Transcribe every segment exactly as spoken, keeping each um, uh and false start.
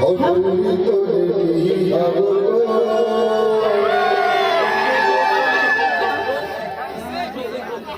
और बोली तो देती ही अब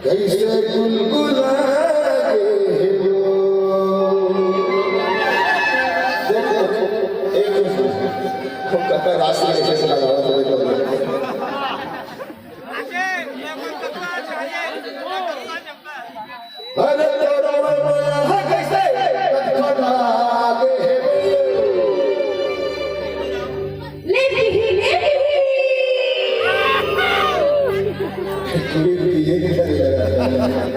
कैसे गुलगुला के वो। देखो, एक हम कहता रास में ऐसे से लगावा तो देखो। अरे तोरा माया है कैसे? खटखटा दे। ले पीही, ले पीही। चूड़ी भी ये भी चल रहा है।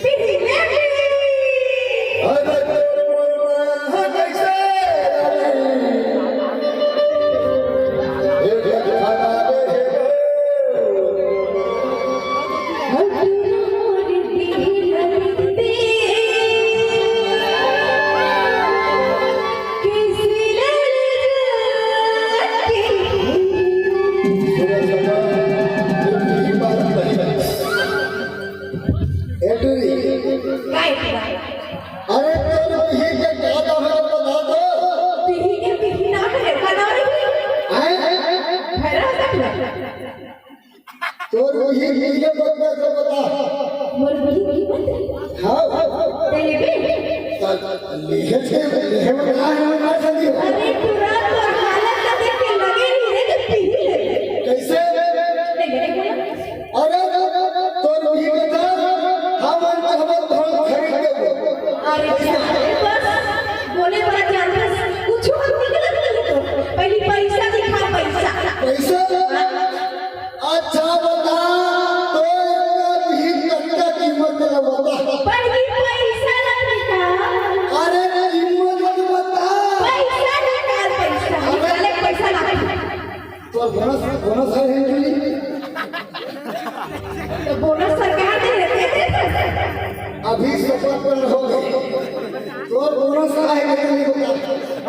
पीही, ले पीही। अरे तोर मोर माया कैसे? एक एक खाना दे। ए टूरी। काय? अरे तोर पीही के का नाम है बता तो। पीही के पीही ना है, का नाम है? आए? भैरा का नाम। तोर पीही के बता तो बता। मोर पीही की बता। हाँ। ते लेबे? लेहे थे, लेहे में का है, मैं ना समझी। अरे पूरा तो हालत का देख के लगे नहीं रे, तो पीही ले। कैसे? ले ले बोला। अरे, तोर भी बता, हमन चाहबो धान खरीद के दे। अरे, अरे, बस, बोले बड़ा जानत हस, कुछ हम निकलत नहीं तो, पहली पैसा दिखा, पैसा। पैसा? अच्छा बता, तो एक भी कतका कीमत ला बता। पहली पैसा ला दिखा। अरे, कीमत ला बता। पैसा निकाल, पैसा, निकाले पैसा ला। तो बोनस, बोनस है कि नहीं? तो बोनस सरकार दे देते हैं। अभी सफर पर हो गए। तो बोनस का है कि नहीं बता?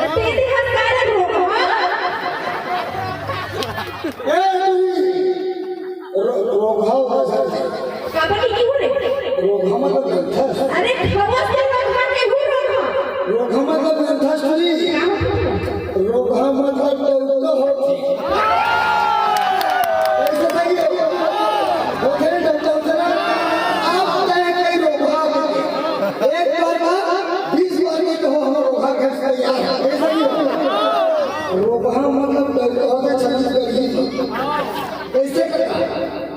और तेरे हंस का अलग होगा, हाँ? ए, तू रो-, रोघा, रोघा। काबर के की हो रे? रोघा मतलब ग्रंथस। अरे, खवस के रोघा के हो रोघा। रोघा मतलब ग्रंथस नहीं। का मतलब? रोघा मतलब डौका होथे। ऐसे सही है। होथे डौका होथे ना। आप कहे कहीं रोघा होथे। एक बार ना, बीस बार में कहो, हम रोघा कैसे यार। ऐसा नहीं होता। रोघा मतलब डौका होथे छत्तीसगढ़ी में। कैसे करता?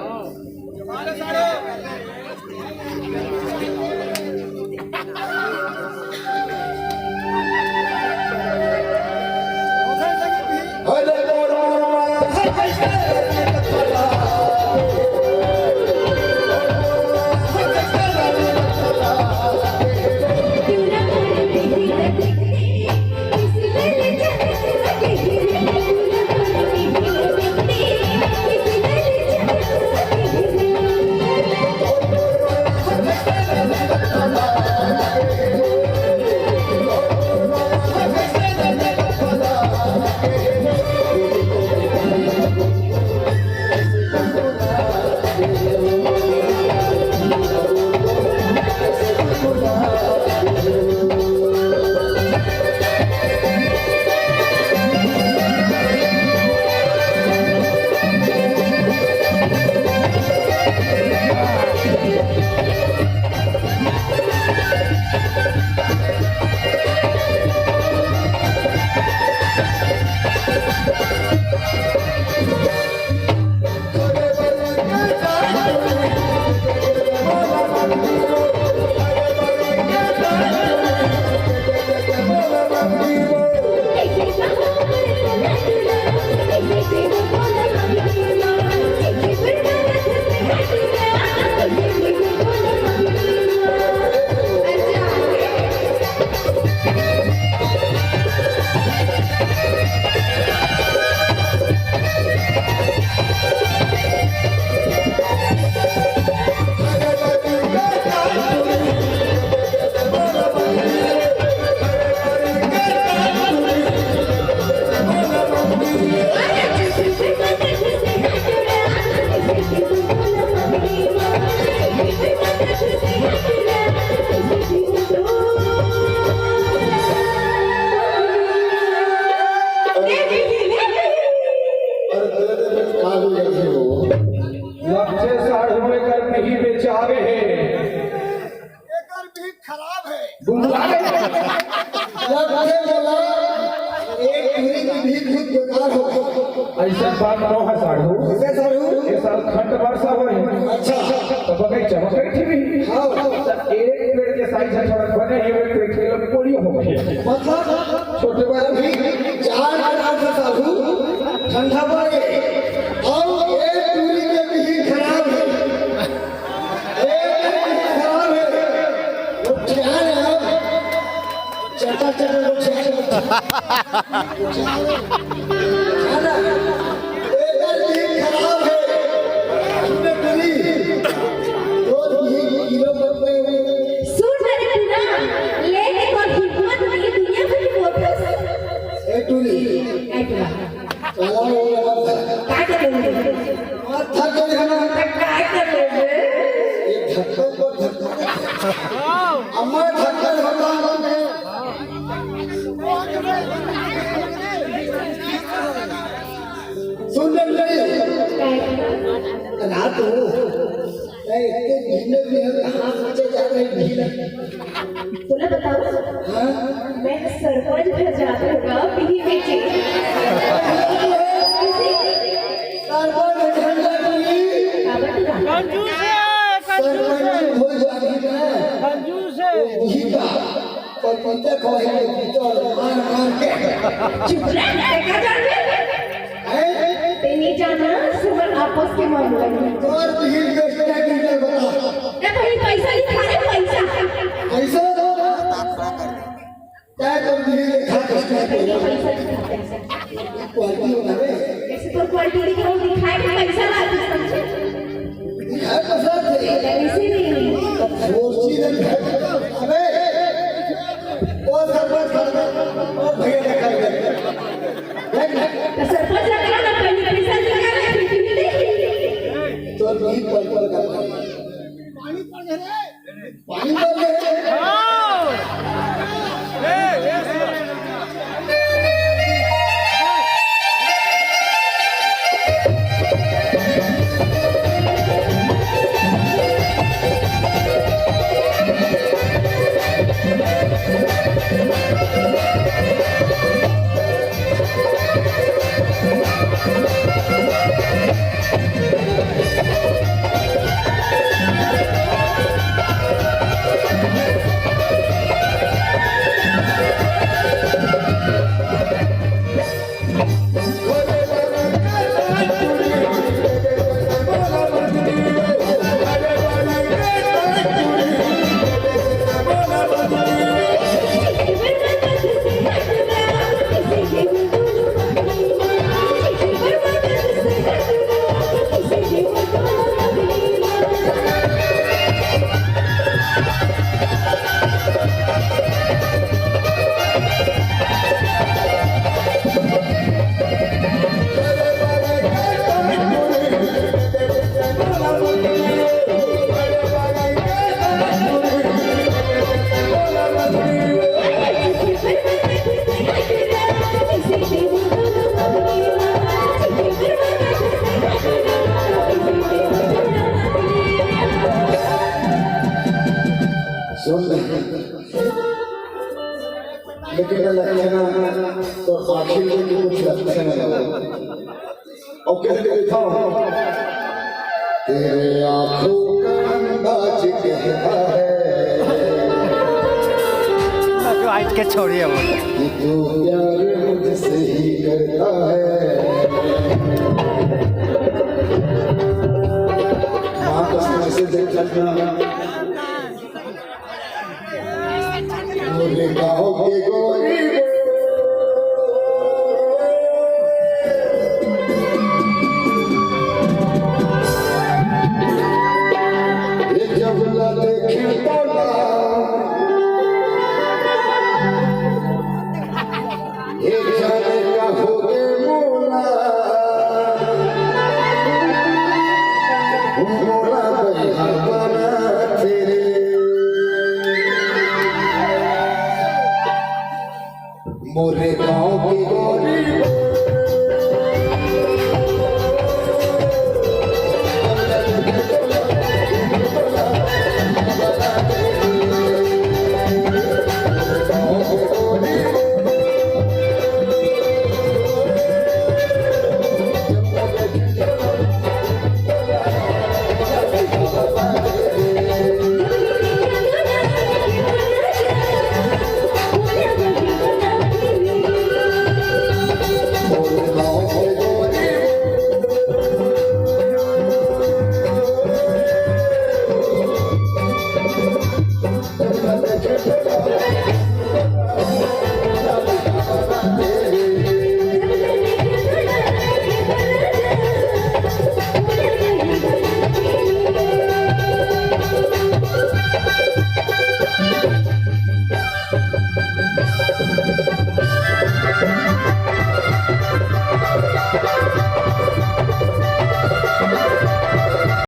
बुलवा ले। जब से बोला, एक टूरी के भी भूत बेकार हो। अइसन बात नोहे साढ़ू। कइसे साढ़ू? ये साल ठंड बरसा होय। अच्छा। त बगइचा म कइठे रही। हाँ। त एक पेड़ के साइज ह थोड़ा बने हे, एक पेड़ के लंबोलियो हो गे। मतलब? छोटे बड़े अभी चार के नाम से साढ़ू ठंडा पड़ गे। अउ एक टूरी के भी खराब हे। ए, खराब हे। वो क्या है यार? चटर चटर वो क्या है? है ना? ए, यार, ये खराब हे। सुन टूरी, वो ये किलो मत ले। सुन मेरे टूरा, लेके तो हिम्मत नहीं, दुनिया भर की बोतल। ए, टूरी। ए, टूरा। चला वो वाला। का कर लेबे? और धक्का देना। का कर लेबे? ये धक्का पर धक्का। अम्मा धक्का धक्का। सुन ले, ले। रात हो। ए, इतने भीड़ में हम कहाँ पहुँचे जा रहे हैं, भीड़? तोला बतावँव? हाँ? मैं सरपंच घर जात हों गा, बिही बेचे। सरपंच घर जात हों। काबर तू गा? कंजूस हे, कंजूस हे। सरपंच हो जाही ना। कंजूस हे। वही का। पपीता खवाही, पपीता मार मार के। चुप रह, देखा जाने। हैं? तें नइ जानस, हमर आपस के मामला हे। तोर बिहिन के स्टैंड नहीं बता। ए भाई, पैसा दिखा रे, पैसा। पैसा दो ना। क्या कर दिए, देखा तो स्टैंड नहीं, पैसा दिखा, पैसा। क्वालिटी बता रे। ऐसे तो क्वालिटी दिखाओ, दिखाए के पैसा ला दे, समझे? दिखाए पैसा दे। ऐसे नहीं। फोर जी ने, अबे, ओ सरपंच खड़ा, ओ भैया ने खड़ा। त सरपंच ला करा ना, पहले पैसा निकाल ले, फिर, फिर देखी। तो नहीं पड़, पड़, पड़। पानी पड़ गए। पानी पड़ गए। सुन, लेकिन ये लक्षण तो आखिर में भी कुछ लक्षण है। और कह देता हूँ, तेरे आंखों का अंदाज कहता है आज के छोड़िए वो। कि तू प्यार मुझसे ही करता है। माँ कसम से देख सकना। मोरे गाँव के गोरी वो। ये जब ला देखे तो ना। ये जाने का हो गे मोला। मोला बइहा बना तेरे। मोरे गाँव के गोरी।